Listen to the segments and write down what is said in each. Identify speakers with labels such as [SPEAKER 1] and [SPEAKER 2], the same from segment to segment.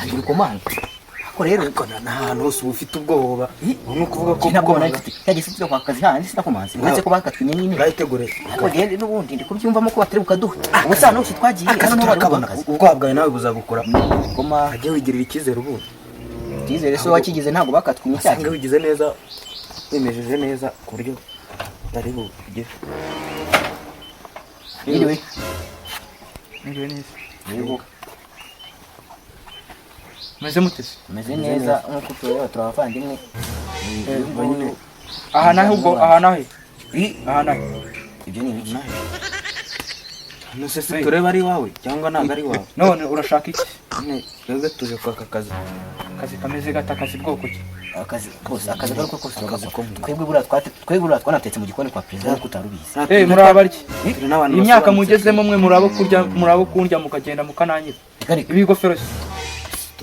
[SPEAKER 1] Tangira ukomanga. Ariko rero
[SPEAKER 2] Ariko n'ahantu hose uba ufite ubwoba. Ubu ni ukuvuga ko
[SPEAKER 1] ntabwo nari mfite cya gisi kwa kazi handi sinakomanze, uretse ko bakatwimye nyine.
[SPEAKER 2] Urayitegure.
[SPEAKER 1] Ariko gende n'ubundi ndi kubyumvamo ko batari bukaduha. Ubu saa hose twagiye
[SPEAKER 2] Akazi
[SPEAKER 1] hano niho bari
[SPEAKER 2] turakabona.
[SPEAKER 1] buduha akazi.
[SPEAKER 2] Ubwoba bwawe nawe buzagukora.
[SPEAKER 1] Koma.
[SPEAKER 2] Ajye wigirira icyizere ubundi.
[SPEAKER 1] Icyizere se wakigize? Ntabwo bakatwimye cya
[SPEAKER 2] Usanga wigize neza, wimejeje neza ku buryo utari bugire.
[SPEAKER 1] Yiriwe.
[SPEAKER 3] Mwiriwe neza.
[SPEAKER 1] Yego.
[SPEAKER 3] Meze mute se?
[SPEAKER 1] Meze neza nk'uko tureba, turi abavandimwe.
[SPEAKER 2] Nyine.
[SPEAKER 3] Aha nahe ubwo? Aha nahe? Aha nahe?
[SPEAKER 1] Ibyo ni ibiki?
[SPEAKER 2] Hano se si tureba ari iwawe cyangwa ntabwo ari iwawe?
[SPEAKER 3] None urashaka iki?
[SPEAKER 2] Nyine twebwe tuje kwaka akazi.
[SPEAKER 3] Akazi kameze gata? Akazi bwoko ki?
[SPEAKER 1] Akazi kose, akazi garuka kose.
[SPEAKER 2] Akazi ko mu-
[SPEAKER 1] Twebwe buriya twanatetse mu gikoni kwa perezida nk'uko utari ubizi.
[SPEAKER 3] Eh, muri abaryi.
[SPEAKER 2] Turi n'abantu
[SPEAKER 3] Imyaka
[SPEAKER 2] basobanutse.
[SPEAKER 3] mugezemo mwe murabo kurya, murabo kundya mukagenda mukananyiza.
[SPEAKER 1] Reka reka.
[SPEAKER 3] Ibi gofero se?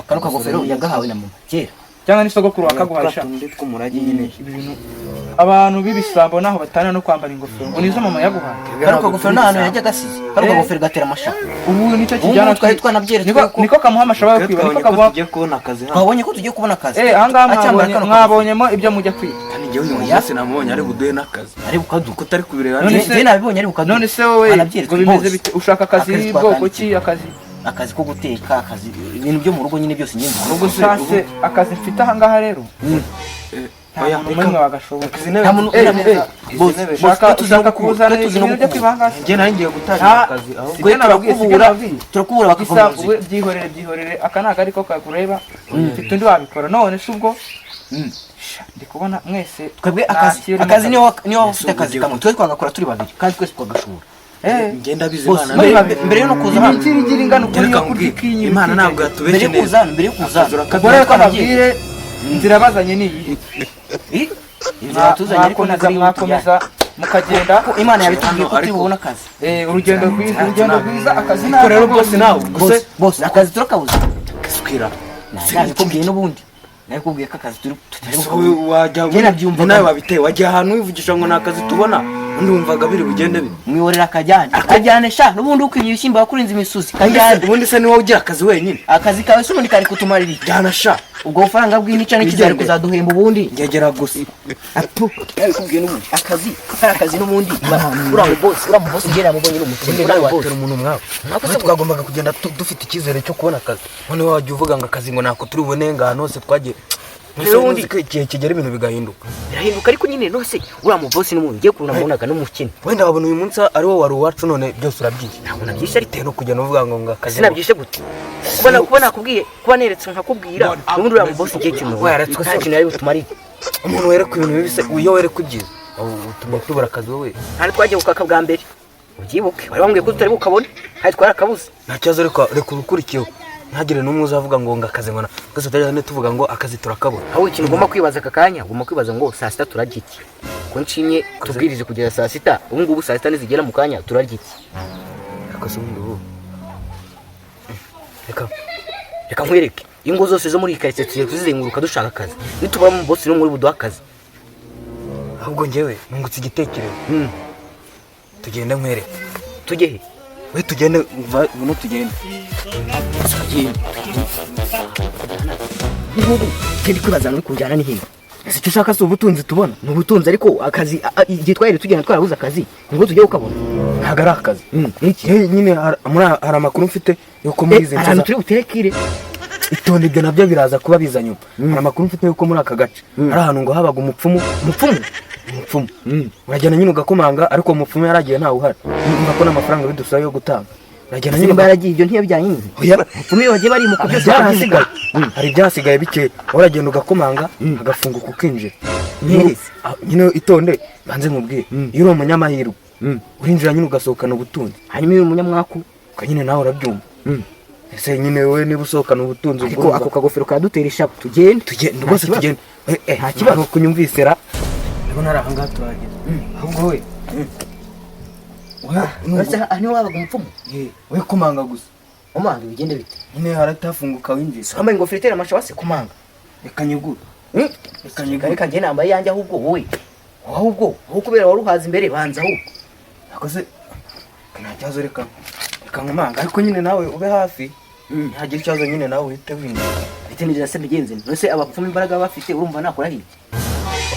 [SPEAKER 1] Kano kagofero yagahawe na mama kera.
[SPEAKER 3] Cyangwa ni sogokuru wakaguhaye sha?
[SPEAKER 2] Twa tundi tw'umurage nyine.
[SPEAKER 3] Ibi bintu, abantu b'ibisambo naho batana no kwambara ingofero ngo nizo mama yaguhaye.
[SPEAKER 1] Kano kagofero nta hantu yajyaga asize kano
[SPEAKER 3] Eh.
[SPEAKER 1] kagofero gatera amashami.
[SPEAKER 3] Ubu nicyo
[SPEAKER 1] Ubu
[SPEAKER 3] kijyana.
[SPEAKER 1] ngubu twari twanabyeretswe
[SPEAKER 3] Niko niko kamuha amashaba yo
[SPEAKER 2] Twe
[SPEAKER 3] kwiba, niko
[SPEAKER 2] twabonye ko
[SPEAKER 3] kaguha.
[SPEAKER 2] tugiye kubona akazi hano.
[SPEAKER 1] Twabonye ko tugiye kubona akazi.
[SPEAKER 3] Eh, ahangaha
[SPEAKER 1] Acyambara
[SPEAKER 3] mwabonye
[SPEAKER 1] kano kagofero.
[SPEAKER 3] Mwabonyemo ibyo mujya kwiga.
[SPEAKER 2] Kandi njyewe uyu
[SPEAKER 1] Oya.
[SPEAKER 2] munsi namubonye ari buduhe n'akazi.
[SPEAKER 1] Ari bukaduha.
[SPEAKER 2] Kuko utari kubireba
[SPEAKER 3] None
[SPEAKER 2] neza.
[SPEAKER 3] se-
[SPEAKER 1] Njye nabibonye ari bukaduha.
[SPEAKER 3] None se wowe
[SPEAKER 1] Anabyeretswe
[SPEAKER 3] ngo bimeze
[SPEAKER 1] bose.
[SPEAKER 3] bite? Ushaka akazi
[SPEAKER 1] Akazi
[SPEAKER 3] bwoko
[SPEAKER 1] twakandikiwe.
[SPEAKER 3] ki? Akazi?
[SPEAKER 1] Akazi ko guteka, akazi ibintu byo mu rugo nyine byose nyine.
[SPEAKER 2] Ubwo se
[SPEAKER 3] Sase akazi mfite ahangaha rero, nta
[SPEAKER 2] Oya,
[SPEAKER 3] muntu
[SPEAKER 2] reka-
[SPEAKER 3] n'umwe wagashobora.
[SPEAKER 2] Izi ntebe
[SPEAKER 1] Nta muntu
[SPEAKER 3] Eh, eh,
[SPEAKER 2] izi
[SPEAKER 1] Boss,
[SPEAKER 2] ntebe
[SPEAKER 1] boss,
[SPEAKER 3] Ushaka
[SPEAKER 1] twe tuzi no
[SPEAKER 3] ushaka
[SPEAKER 1] gukubura,
[SPEAKER 3] kuzana
[SPEAKER 1] twe tuzi no
[SPEAKER 3] ibintu byo
[SPEAKER 1] gukubura.
[SPEAKER 3] kwiba ahangaha?
[SPEAKER 2] Njye nari ngiye gutangira
[SPEAKER 3] Ah,
[SPEAKER 2] akazi aho.
[SPEAKER 3] si
[SPEAKER 1] Twe
[SPEAKER 3] byo nababwiye, si byo
[SPEAKER 1] turakubura,
[SPEAKER 3] nababwiye.
[SPEAKER 1] turakubura bakava
[SPEAKER 3] Isa
[SPEAKER 1] mu nzira.
[SPEAKER 3] we byihorere, byihorere, aka ntabwo ariko kakureba, mfite undi wabikora. None se ubwo sha, ndi kubona mwese
[SPEAKER 1] Twebwe
[SPEAKER 3] nta
[SPEAKER 1] akazi
[SPEAKER 3] kirimo.
[SPEAKER 1] akazi niyo waba ufite
[SPEAKER 2] Ese
[SPEAKER 1] akazi
[SPEAKER 2] ubu
[SPEAKER 1] kamwe, twe twagakora turi babiri kandi twese twagashobora.
[SPEAKER 3] Eh,
[SPEAKER 2] Njye ndabizi.
[SPEAKER 1] Boss,
[SPEAKER 2] Imana
[SPEAKER 1] mbere
[SPEAKER 3] babiri.
[SPEAKER 1] mbere yo no kuza hano
[SPEAKER 3] Imikirigiri ingana ukuri
[SPEAKER 2] Reka
[SPEAKER 3] yo kurya
[SPEAKER 2] nkubwire,
[SPEAKER 3] ikinyira.
[SPEAKER 2] Imana ntabwo
[SPEAKER 1] mbere
[SPEAKER 2] yatubeshye
[SPEAKER 1] yo kuza
[SPEAKER 2] neza.
[SPEAKER 1] hano, mbere yo kuza hano
[SPEAKER 2] Akazi
[SPEAKER 3] Ubwo rero
[SPEAKER 1] twanabyeretswe.
[SPEAKER 3] nabwire inzira bazanye ni iyi.
[SPEAKER 1] Eh, inzira yatuzanye ariko ntabwo
[SPEAKER 3] Mwakomeza
[SPEAKER 1] ari yo
[SPEAKER 3] mwakomeza mukagenda.
[SPEAKER 1] Ko Imana yabitubwiye ko
[SPEAKER 2] Hano,
[SPEAKER 1] turi bubone akazi.
[SPEAKER 3] Eh, urugendo rwiza, urugendo rwiza, akazi
[SPEAKER 2] Ariko rero bose nawe
[SPEAKER 1] Boss,
[SPEAKER 2] gusa
[SPEAKER 1] boss, akazi turakabuze.
[SPEAKER 2] Swira.
[SPEAKER 1] Nabikubwiye n'ubundi, nabikubwiye ko akazi turi tutari
[SPEAKER 2] Ese
[SPEAKER 1] bukabone.
[SPEAKER 2] wowe wajya
[SPEAKER 1] Njye nabyumvaga.
[SPEAKER 2] nawe wabiteye, wajya ahantu wivugisha ngo ni akazi tubona, undi wumvaga biri bugende bite?
[SPEAKER 1] Mwihorera, akajyane, kajyane sha. N'ubundi ukwimye ibishyimbo wakurinze imisuzi, kajyane.
[SPEAKER 2] Ubundi se ni wowe ugira akazi wenyine?
[SPEAKER 1] Akazi kawe se ubundi kari kutumarira iki?
[SPEAKER 2] Jyana sha.
[SPEAKER 1] Ubwo bufaranga bw'intica n'ikizari
[SPEAKER 2] Wigendere.
[SPEAKER 1] kuzaduhemba ubundi.
[SPEAKER 2] Ngegera gusa.
[SPEAKER 1] Apu, nabikubwiye n'ubundi akazi kari akazi n'ubundi. Uriya mu boss njye namubonye ni umukene, uriya boss.
[SPEAKER 2] Watera umuntu mwawe. Twe twagombaga kugenda dufite icyizere cyo kubona akazi, none wajya uvuga ngo akazi ngo ntako turi bubone, ngo ahantu hose twagiye.
[SPEAKER 1] Rero ubundi-
[SPEAKER 2] Ubundi ko igihe kigera ibintu bigahinduka.
[SPEAKER 1] Birahinduka, ariko nyine nose uriya mu boss n'ubundi ngiye kuntu namubonaga n'umukene.
[SPEAKER 2] Wenda wabona uyu munsi ari wo wari uwacu, none byose urabyishe.
[SPEAKER 1] Ntabwo nabyishe ariko.
[SPEAKER 2] Bitewe no kugenda uvuga ngo akazi ngo-
[SPEAKER 1] Sinabyishe gute? Kuba nakubwiye, kuba neretse nkakubwira n'ubundi uriya mu boss ngiye kintu
[SPEAKER 2] Waretswe
[SPEAKER 1] nta
[SPEAKER 2] se.
[SPEAKER 1] kintu yari butumarire.
[SPEAKER 2] Umuntu wereka ibintu bibi se, iyo wereka ibyiza utuma tubura akazi wowe.
[SPEAKER 1] Hano twagiye gukaka bwa mbere, ubyibuke, wari wambwiye ko tutari bukabone kandi twarakabuze.
[SPEAKER 2] Nta kibazo, ariko reka ubukurikiyeho ntihagire n'umwe uzavuga ngo akazi ngo twese tutajya tuvuga ngo akazi turakabona.
[SPEAKER 1] Aho ikintu ugomba kwibaza aka kanya, ugomba kwibaza ngo saa sita turarya iki? Ko nshimye tubwirize kugeza saa sita, ubu ngubu saa sita nizigera mu kanya turarya iki?
[SPEAKER 2] Ariko se ubundi ubu
[SPEAKER 1] Reka reka nkwereke, ingo zose zo muri iyi karitsiye tugiye kuzizenguruka dushaka akazi, nitubura mu boss n'umwe uri buduhe akazi.
[SPEAKER 2] Ahubwo njyewe nungutse igitekerezo. Tugende nkwereke.
[SPEAKER 1] Tujye he?
[SPEAKER 2] We tugende, buno tugende.
[SPEAKER 1] Tugende. Ngubu ngende kwibaza muri kunjyana ni hehe?
[SPEAKER 2] Ese icyo ushaka si ubutunzi tubona?
[SPEAKER 1] Ni ubutunzi, ariko akazi igihe twari tugenda twarabuze akazi, nibwo tugiye kukabona.
[SPEAKER 2] Ntabwo ari akazi.
[SPEAKER 1] Niki?
[SPEAKER 2] Nyine hari amakuru mfite yuko muri izi
[SPEAKER 1] Ahantu
[SPEAKER 2] nzu
[SPEAKER 1] turi buterekire.
[SPEAKER 2] Itonde, ibyo nabyo biraza kuba biza nyuma. Hari amakuru mfite yuko muri aka gace hari ahantu ngo habaga umupfumu.
[SPEAKER 1] Umupfumu?
[SPEAKER 2] Umupfumu. Uragenda nyine ugakomanga, ariko uwo mupfumu yaragiye, ntawe uhari. Numva ko n'amafaranga bidusaba yo gutanga, uragenda nyine
[SPEAKER 1] Simba yaragiye, ibyo ntiyabijyanye nyine.
[SPEAKER 2] Oya.
[SPEAKER 1] Umupfumu iyo bagiye barimuka byose.
[SPEAKER 2] Byarahasigaye, hari ibyahasigaye bike. Uragenda ugakomanga, agafunguka, ukinjira.
[SPEAKER 1] Neza.
[SPEAKER 2] Ah, nyine itonde banze nkubwire, iyo uri umunyamahirwe urinjira nyine ugasohokana ubutunzi.
[SPEAKER 1] Hanyuma iyo uri umunyamwaku?
[SPEAKER 2] Ubwo nyine nawe urabyumva. Ese nyine wowe niba usohokana ubutunzi, ubwo
[SPEAKER 1] Ariko
[SPEAKER 2] urumva-
[SPEAKER 1] ako kagofero kadutera ishabu, tugende.
[SPEAKER 2] Tugende
[SPEAKER 1] Nta
[SPEAKER 2] rwose.
[SPEAKER 1] kibazo.
[SPEAKER 2] Tugende.
[SPEAKER 1] Nta kibazo.
[SPEAKER 2] Kunyumvise ra, ndabona ari ahangaha turahageze. Ahubwo we
[SPEAKER 1] Uretse aha niho wabaga umupfumu?
[SPEAKER 2] We komanga gusa.
[SPEAKER 1] Umanga bigende bite?
[SPEAKER 2] Nyine haratafunguka winjira.
[SPEAKER 1] Wambaye ingofero itera amashawa se kumanga?
[SPEAKER 2] Reka nyugure. Reka nyugure.
[SPEAKER 1] Reka njye nambaye iyanjye, ahubwo wowe, ahubwo wowe kubera wari uhaze imbere, banza ahubwo.
[SPEAKER 2] Akoze nta kibazo, reka nkomanga, ariko nyine nawe ube hafi. Ntagira ikibazo nyine nawe uhite winjira.
[SPEAKER 1] Bite nijira se mbigenze nte? None se abapfumu imbaraga bafite urumva nakora iki?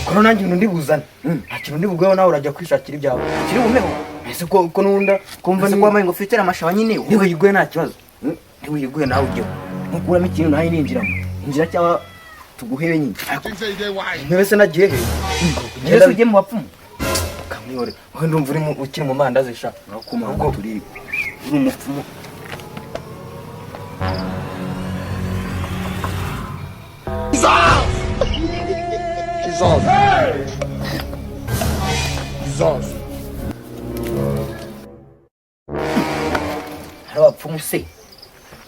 [SPEAKER 2] Ubwo rero nanjye ibintu ndibuzane, nta kintu ndibuguheho, nawe urajya kwishakira ibyawe.
[SPEAKER 1] Kiri bumeho.
[SPEAKER 2] Ese ko nunda kumva
[SPEAKER 1] Ese ko wambaye ingofero itera amashaba nyine?
[SPEAKER 2] Niba uyiguhe nta kibazo, niba uyiguhe nawe ujyeho.
[SPEAKER 1] Ntukuramo ikintu nawe ninjiramo. Injira cyangwa tuguhebe nyine.
[SPEAKER 2] Intebe se nagiye he?
[SPEAKER 1] Ese ugiye mu bapfumu?
[SPEAKER 2] Kamwihore wowe, ndumva uri ukiri mu mandazi sha.
[SPEAKER 1] Urakomanga turi uri umupfumu.
[SPEAKER 4] Jesus. Jesus.
[SPEAKER 1] Hari abapfumu se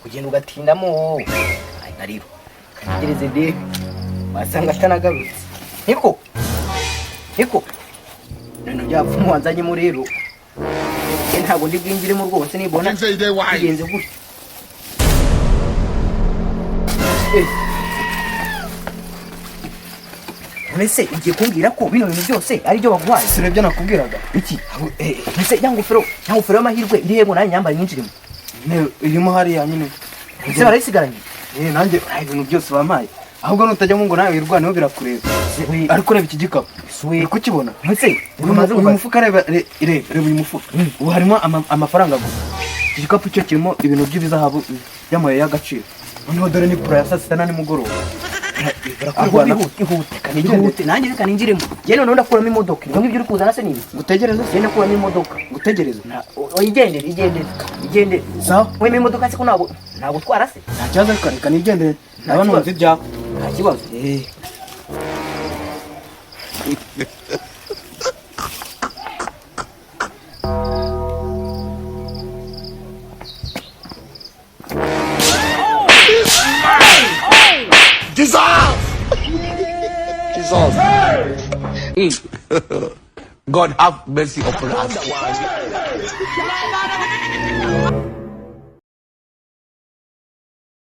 [SPEAKER 1] kugenda ugatindamo. Ay, nariro kategereze de wasanga atanagarutse. Niko niko ibintu by'abapfumu wanzanyemo rero, njye ntabwo ndi bwinjiremo rwose nibona
[SPEAKER 4] Things say they wise.
[SPEAKER 1] bigenze gutyo. Eh. None se ugiye kumbwira ko bino bintu byose ari byo baguhaye?
[SPEAKER 2] Si ibyo nakubwiraga.
[SPEAKER 1] Iki? Ese ya ngofero y'amahirwe iri he ngo nanjye nyambare nyinjiremo?
[SPEAKER 2] Nyine irimo hariya nyine.
[SPEAKER 1] Ese barayisigaranye?
[SPEAKER 2] Eh, nanjye ibintu byose bampaye, ahubwo nutajyamo ngo nawe wirwaneho birakureba. Ariko reba iki gikapu, uri kukibona?
[SPEAKER 1] Ese
[SPEAKER 2] Uyu mufuka, reba reba reba uyu mufuka, ubu harimo amafaranga gusa. Iki gikapu cyo kirimo ibintu by'ibizahabu by'amabuye y'agaciro. Noneho dore ni pura ya saa sita na nimugoroba.
[SPEAKER 1] Ahubwo
[SPEAKER 2] Barakurwana.
[SPEAKER 1] ihute ihute.
[SPEAKER 2] Nigendere.
[SPEAKER 1] Ihute, nanjye reka ninjiremo. Njye noneho ndakuramo imodoka. Ibyo ngibyo uri kuzana se ni ibiki?
[SPEAKER 2] Ngutegereze?
[SPEAKER 1] Njye ndakuramo imodoka.
[SPEAKER 2] Ngutegereze?
[SPEAKER 1] Igendere, igendere, igendere.
[SPEAKER 2] Sawa.
[SPEAKER 1] Wema imodoka se ko ntabwo utwara se?
[SPEAKER 2] Nta kibazo, ariko reka nigendere, ndaba numva
[SPEAKER 1] kibazo.
[SPEAKER 2] ibyawe.
[SPEAKER 1] Nta kibazo.
[SPEAKER 2] Eh.
[SPEAKER 4] Jesus. Jesus.
[SPEAKER 5] God have mercy upon us.